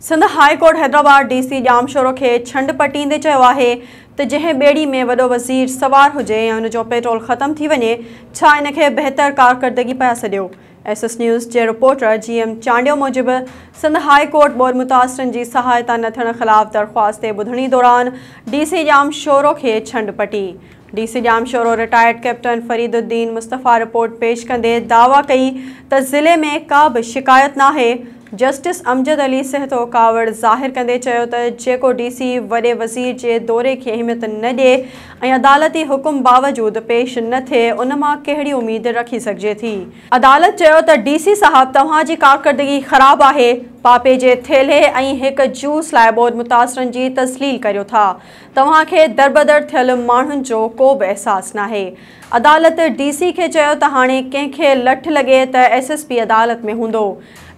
Sindh high court Hyderabad D C Jamshoro کي ڇنڊ پٽيندي چيو آهي ته جنهن ٻيڙي ۾ وڏو وزير سوار هجي ۽ ان جو پيٽرول ختم ٿي وڃي، ڇا ان کي بهتر ڪارڪردگي پيا سڏيو؟ ايس ايس نيوز جي رپورٽر جي ايم چانڊيو موجب سنڌ هاء ڪورٽ ٻوڏ متاثرن جي سهائتا نه ٿيڻ خلاف درخواست تي ٻڌڻي دوران ڊي سي ڄامشورو کي ڇنڊ پٽي. D C Jamshoro retired captain Farid Uddin Mustafa report پيش ڪندي دعويٰ ڪئي ته ضلعي ۾ ڪا به شڪايت ناهي. جسٽس امجد علي سهتو ڪاوڙ ظاهر ڪندي چيو ته جيڪو ڊي سي وڏي وزير جي دوري کي اهميت نه ڏئي ۽ عدالتي حڪم باوجود پيش نه ٿئي ان مان ڪهڙي اميد رکي سگهجي ٿي. عدالت چيو ته ڊي سي صاحب توهان جي ڪارڪردگي خراب آهي، پاپي جي ٿيلهي ۽ هڪ جوس لاء ٻوڏ متاثرن جي تذليل ڪريو ٿا، توهان کي دربدر ٿيل ماڻهن جو ڪو به احساس ناهي. عدالت ڊي سي کي چيو ته هاڻي ڪنهن کي لٺ لڳي ته ايس ايس پي عدالت ۾ هوندو.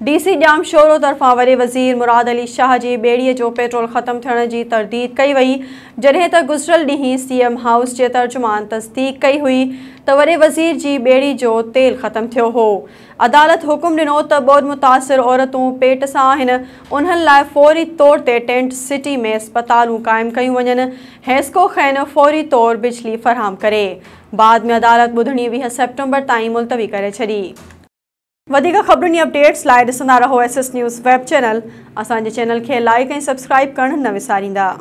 ڊي سي ڄامشورو طرفان وڏي وزير مراد علي شاهه جي ٻيڙي جو پيٽرول ختم ٿيڻ جي ترديد ڪئي وئي، جڏهن ته گذريل ڏينهن سي ايم هائوس جي ترجمان تصديق ڪئي هئي ته وڏي وزير جي ٻيڙي جو تيل ختم ٿيو هو. عدالت حڪم ڏنو ته ٻوڏ متاثر عورتون پيٽ سان آهن، انهن لاء فوري طور تي ٽينٽ سٽي ۾ اسپتالون قائم ڪيون وڃن، حيسڪو کين فوري طور بجلي فراهم ڪري. بعد ۾ عدالت ٻڌڻي 20 سيپٽمبر تائين ملتوي ڪري ڇڏي. وڌيڪ خبرن ۽ اپڊيٽس لاء ڏسندا رهو S S news web channel. اسان جي چينل کي لائيڪ ۽ سبسڪرائيب ڪرڻ نه وساريندا.